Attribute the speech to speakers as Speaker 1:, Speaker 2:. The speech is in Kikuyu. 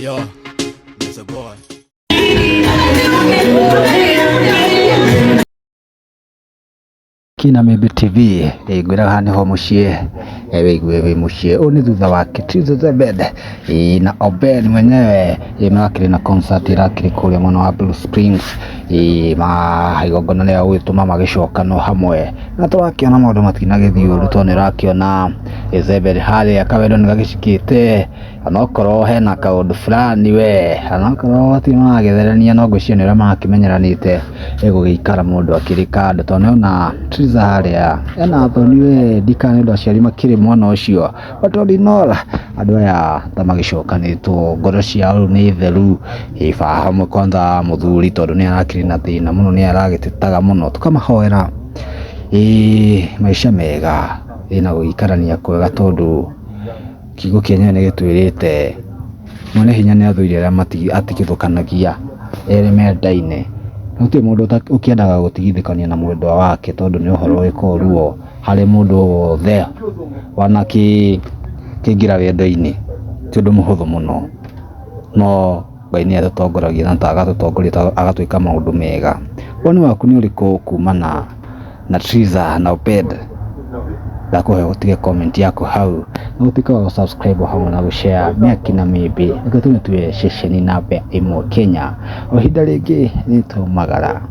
Speaker 1: Yo, it's a boy.
Speaker 2: Kina Mĩmbi TV ngwĩraga haha nĩho mũciĩ, wĩigue wĩ mũciĩ. Ũũ nĩ thutha wa Kitizo Zebed na Oben mwenyewe marakĩrĩ na concert ĩrakĩrĩ kũrĩa mwena wa Blue Springs, ma igongona rĩa gũgĩtũma magĩcokanwo hamwe. Na tũrakĩona maũndũ matinagĩthiĩ ũru tondũ nĩ ũrakĩona Zebed harĩa kawendo nĩ gagĩcikĩte. Onokorwo hena kaũndũ fulani we, onokorwo hatirĩ maragĩtherania no ngwĩciria nĩ ũrĩa marakĩmenyeranĩte ĩgũgĩikara mũndũ akĩrĩ kando tondũ nĩũrona Triza harĩa ena thoni we ndikana nĩ ũndũ aciari makĩrĩ mwena ũcio. But all in all andũ aya ta magĩcokanĩtwo ngoro ciao rĩu nĩ theru, ĩ hamwe kwanza mũthuri tondũ nĩ arakĩrĩ na thĩna mũno nĩ aragĩtetaga mũno tũkamahoera ĩ maica mega ĩ na gũikarania kwega tondũ kiugo kĩenyewe nĩ gĩtwĩrĩte mwene hinya nĩ athũire arĩa atigithũkanagia erĩ mendaine. Gũtirĩ mũndũ ũkĩendaga gũtigithũkanio na mwendwa wake tondũ nĩ ũhoro wĩkoragwo ruo harĩ mũndũ wothe wanakĩingĩra wendo-inĩ. Ti ũndũ mũhũthũ mũno no Ngai nĩ atũtongoragia na agatũtongoria agatwĩka maũndũ mega. Woni waku nĩ ũrĩkũ kumana na Triza na Obed? Ndakũhoya ũtige comment yaku hau na ũtuĩke wa gũ subscribe hamwe na gũ share mĩaki na mĩmbĩ nĩguo tũmĩtue ceceni namba ĩmwe Kenya. O ihinda rĩngĩ nĩ twaumagara.